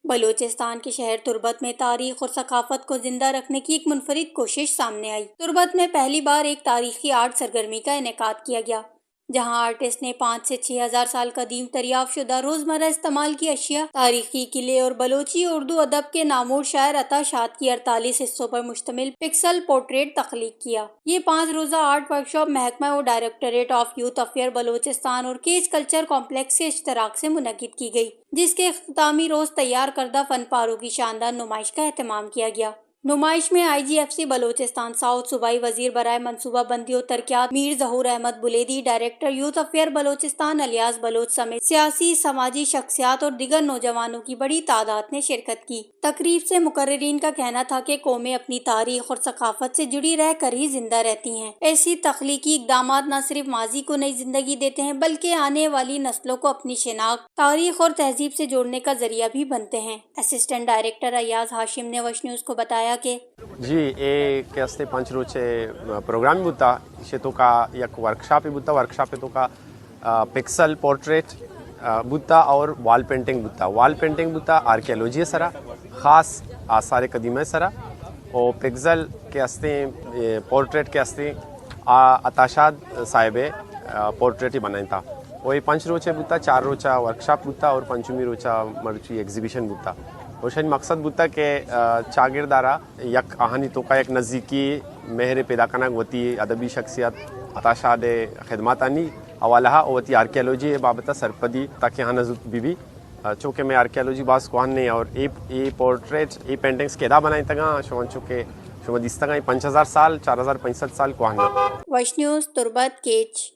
بلوچستان کے شہر تربت میں تاریخ اور ثقافت کو زندہ رکھنے کی ایک منفرد کوشش سامنے آئی۔ تربت میں پہلی بار ایک تاریخی آرٹ سرگرمی کا انعقاد کیا گیا، جہاں آرٹسٹ نے پانچ سے چھ ہزار سال قدیم دریافت شدہ روزمرہ استعمال کی اشیاء، تاریخی قلعے اور بلوچی اردو ادب کے نامور شاعر عطا شاد کی اڑتالیس حصوں پر مشتمل پکسل پورٹریٹ تخلیق کیا۔ یہ پانچ روزہ آرٹ ورکشاپ محکمہ و directorate of youth affair Balochistan اور کیچ کلچر کمپلیکس کے اشتراک سے منعقد کی گئی، جس کے اختتامی روز تیار کردہ فن پاروں کی شاندار نمائش کا اہتمام کیا گیا۔ نمائش میں I G F C Balochistan south, صوبائی وزیر برائے منصوبہ بندی و ترقیات Mir Zahoor Ahmed Buledi, director youth affair Balochistan Ilyas Baloch سمیت سیاسی، سماجی شخصیات اور دیگر نوجوانوں کی بڑی تعداد نے شرکت کی۔ تقریب سے مقررین کا کہنا تھا کہ قومیں اپنی تاریخ اور ثقافت سے جڑی رہ کر ہی زندہ رہتی ہیں۔ ایسی تخلیقی اقدامات نہ صرف ماضی کو نئی زندگی دیتے ہیں، بلکہ آنے والی نسلوں کو اپنی شناخت، تاریخ اور تہذیب سے جوڑنے کا ذریعہ بھی بنتے ہیں۔ اسسٹنٹ ڈائریکٹر ایاز ہاشم نے وش نیوز کو بتایا کہ جی، اے کہ استے پنچ روچے پروگرام بوتا، ایشی توکا یک ورکشاپ بوتا، ورکشاپ توکا، آ، پکسل پورٹریٹ، آ، بوتا اور وال پینٹنگ بوتا۔ وال پینٹنگ بوتا آرکیالوجی سرا، خاص آثار قدیمہ سرا، اور پکسل کہ استے، اے، پورٹریٹ کہ استے، آ، عطا شاد صاحب، آ، پورٹریٹ ہی بنائیں تا۔ وہ یہ پنچ روچے بوتا، چار روچا ورکشاپ بوتا اور پنچمی روچا مرچی ایگزیبیشن بوتا۔ اور شاید مقصد بوتا کہ، آ، چاگردارا یک آہانی توکا یک نزیکی مہر پیدا کنگ وتی ادبی شخصیت عطا شاد خدماتانی حوالہ و وتی آرکیالوجی بابت سرپدی تاکہ ہاں نزدیک بی بی۔ آ، چونکہ میں آرکیالوجی باز کوہن نے اور اے، اے پورٹریٹ، اے پینٹنگز کہ ادا بنائیں تگاں، شما چونکہ شما دیستگاں، اے پنچ ہزار سال، چار ہزار پنچ سد سال کوہن۔ وش نیوز تربت کیچ۔